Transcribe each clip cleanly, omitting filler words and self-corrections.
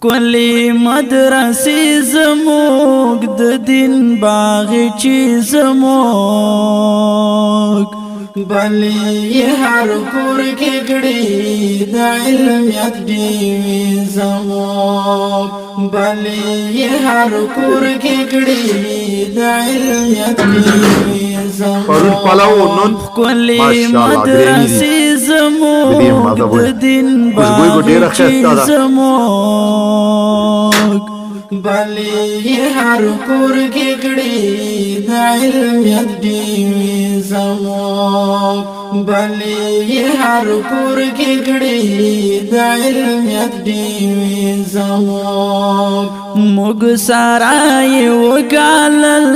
ښکلې مدرسې زموږ، د دین باغ چې زموږ. بلی هر کور کې کړي د علمیت ډیوې زموږ. بلی هر کور کې کړي د علمیت ډیوې پرون زموږ. پلاو، نن ښکلې ماشاءالله بریاني دي. مدرسې د دې زموږ، مزه د وایي. دین خوشبویي باغ خو ډېره چې ښایسته ده. زموږ. بلی هر کور کې کړي د علمیت ډیوې زموږ. بلی هر کور کې کړي د علمیت ډیوې زموږ. موږ سره یې وګالل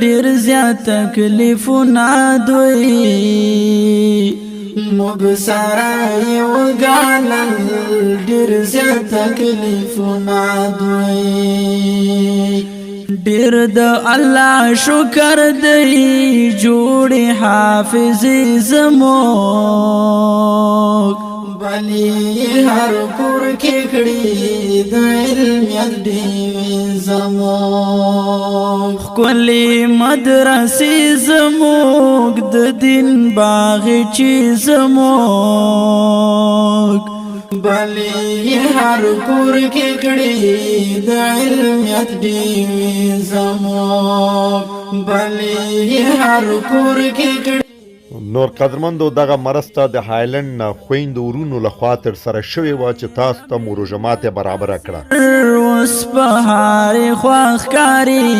ډیر زیات تکلیفونه دوی. موږ سره یو ګالل ډیر زیات تکلیفونه دوی. ډیر د الله شکر دی، جوړ حافظ زموږ. بلی هر کور کې کړي د علمیت ډیوې زموږ. ښکلې مدرسې زموږ، د دین باغ چې زموږ. بلی هر کور کې کړي د علمیت ډیوې زموږ. بلی هر کور کې کړي. نور قدرمندو، دغه مرسته د هایلند نه خویندو ورونو لخوا تر سره شوې وه چې تاسو ته مو روژه ماتې برابره کړه. اوس په هر خوښ کاری.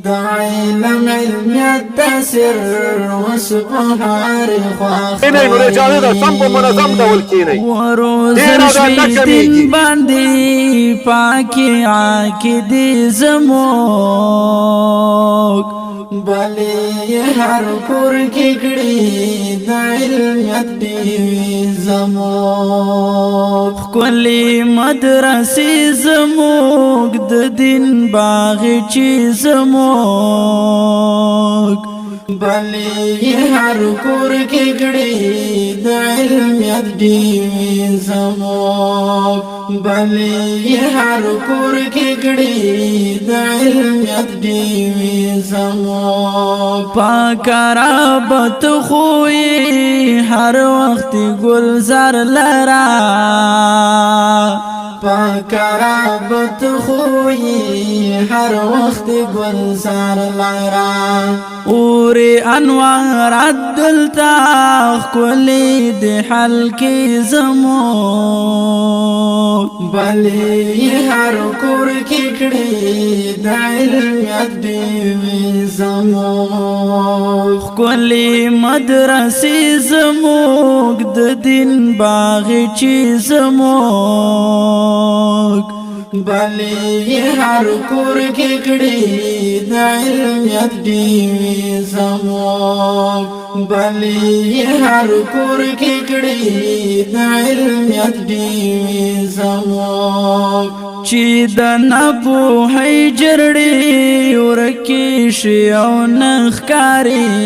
د علم علمیت تاثیر اوس په هر خوښ. کینئ نو اجازه ده، سم په منظم ډول کینئ. وروزل ډېره ده، نه شوي دین کمیږي. باندې پاکي عقیدې زموږ. بلی هر کور کې کړي د علمیت ډیوې زموږ. ښکلې مدرسې زموږ، د دین باغ چې زموږ. بلی هر کور کې کړي د علمیت ډیوې زموږ. بلی هر کور کې کړي د علمیت ډیوې زموږ. پاک رابط خوې هر وخت ګلزار لرا. پاک رابط خوې هر وخت ګلزار لرا. اور انوار دلتا ښکلې د حل کې زموږ. بلی هر کور کې کړي د علمیت ډیوې زموږ. ښکلې مدرسې زموږ، د دین باغ چې زموږ. بلی هر کور کې کړي د علمیت ډیوې زموږ. بلی هر کور کې کړي د علمیت ډیوې زموږ. چې د ناپوهۍ جرړې ورکې شي او نه ښکاري.